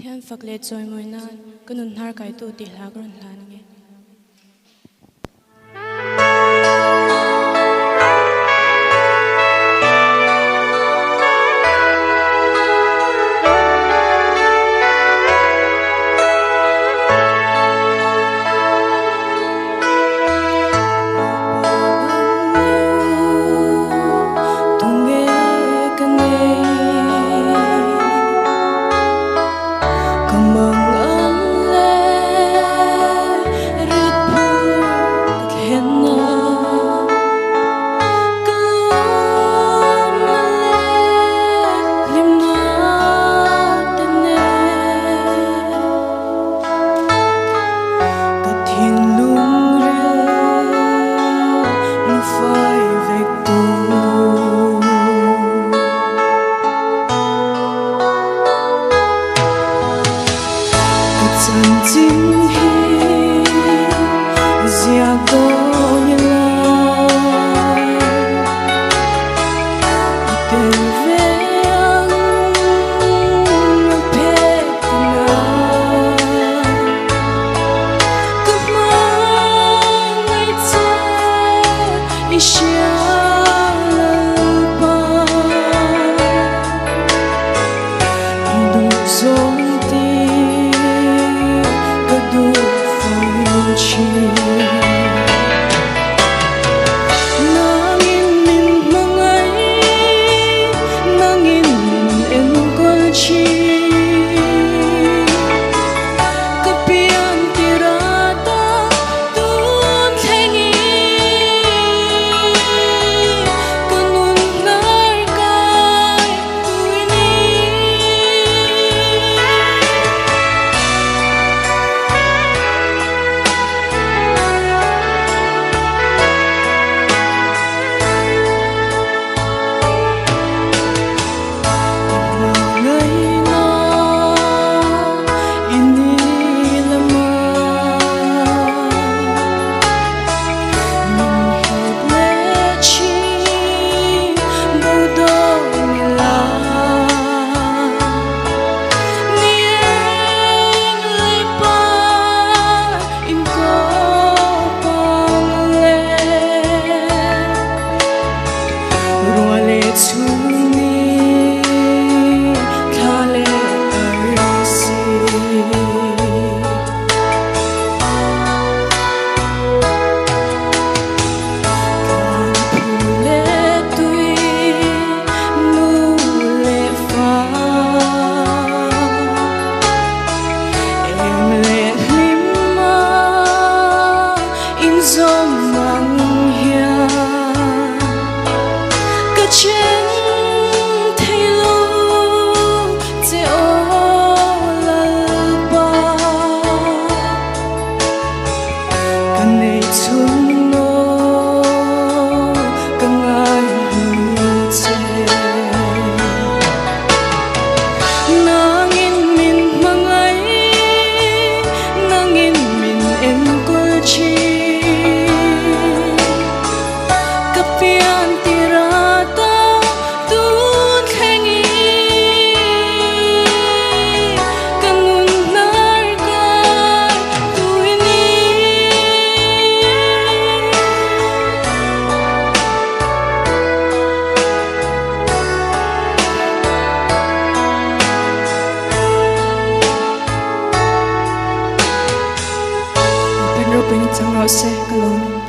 Pathian fak leh chawimawi nan ka nun hnar kaitu tih hla ka rawn hlan ange. Ka thinlung ril lufai vek tu. Ka chanchin hi ziak dawn ila i tel ve ang a phek tina. Ka hmangaih che i hria Lalpa. I duh zawng ti ka duh fo thin. Nangin min hmangaih, nangin min enkawl thin. Ka pian tirata tun thlengin ka nun hnar kai tui ni. I hmangaihna i ni lama min hip leh thin bo dawn ila ni eng leh pa inkawp ang le. Ruah leh chhung ni thla leh arsi. Tlan phu leh tui nu leh fa. Eng leh hlim a inzawm ang hian ka then thei lo che aw Lalpa. Ka nei chhung aw ka ngai hmu che. Nangin min hmangaih, nangin min enkawl thin. Ka pian tirata tun thlengin ka nun hnar kai tui ni. Pen ropui in chang rawh se ka lawm e.